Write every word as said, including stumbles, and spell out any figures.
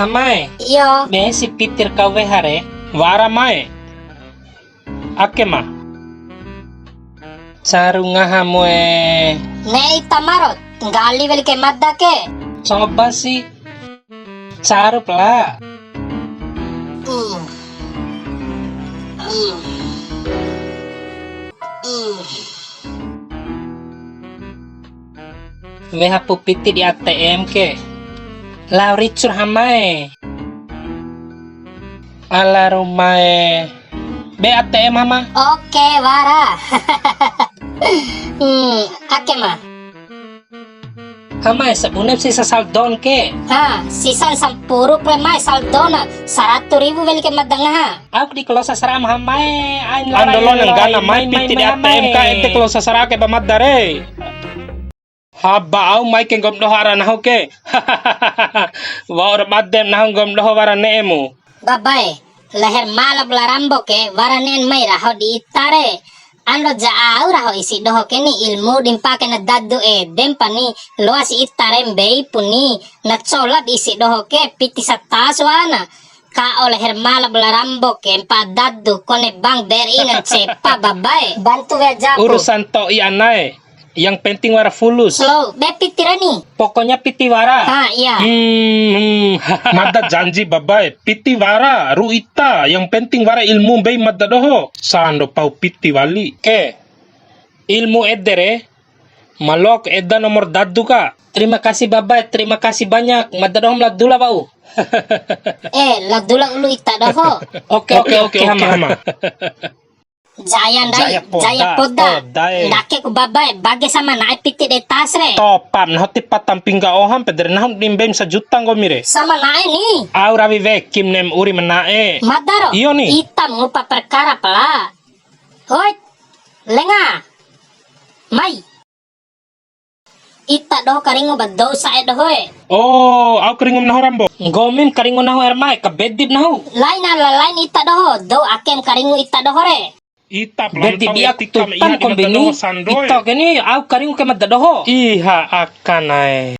Hamae. Iyo. Be si piti ra kau weha re. Wara mae. Ake ma. Caru ngaha mue. Ne'e ita maro, nggali weli ke mada ke. Coba si. Caru pala. Hmm. Hmm. Hmm. Weha pu piti di A T M ke. Lao ricur hamae. Ala rumae. Be A T M hama. Oke, wara. Hmm, ake ma. Hamae, sabune sisa saldon ke. Ha, sisa sampuru pe mae saldona. Saratu riwu weli ke mada ngaha. Au di kalosa sara'a ma hamae, ain ando lona nggana mai piti di A T M ka, ede kalosa sara'a ke ba mada re. Haba au mai ke nggom doho ara nahu ke. Wa'ur badem nahu nggom doho wara ne'emu. Babae, leher malap la Rambo ke wara ne'en mai raho di ita re. Ando ja au raho isi doho ke ni ilmu dimpa ke na dadu edempa ni loa si ita re mbei puni na colap isi doho ke piti satas wana. Ka o leher malap la Rambo ke mpa dadu kone Bank B R I na cepa babae. Bantu wea jago. Urusan to'i anae. Yang penting wara fulus. Slow, be piti ra ni. Pokoknya piti wara. Ha, iya. Hmm, hmm. Mada janji babae, piti wara, ru ita, yang penting wara ilmu mbei mada doho. Sando pau piti wali. Ke, ilmu ede re, malok eda nomor dadu ka. Terima kasih babae, terima kasih banyak. Mada doho ma lao dula wa'u. Eh, lao dula ulu ita doho. Oke, oke, oke, oke, hama. Jaya ndai, jaya poda, jaya poda. Poda e. Ndake ku babae, bage sama na'e piti dei tas re. Topam, nahu tipa tampingga oham, pede re nahu di mbeim sajuta nggomi re. Sama na'e ni. Au rawi wekim ne'em uri ma na'e. Mada ro. Iyo ni. Ita ma ngupa perkara pala. Hoi, lenga. Mai. Ita doho karingu ba dou sa'e doho e. Oh, au karingu nahu Rambo. Nggomi ma karingu nahu Ermae, kabedip nahu. Lain ala lain ita doho, dou akem karingu ita doho re. Ita bedi biak tutan kombini. Ita ke ni au karingu ke mada doho. Iha akanae.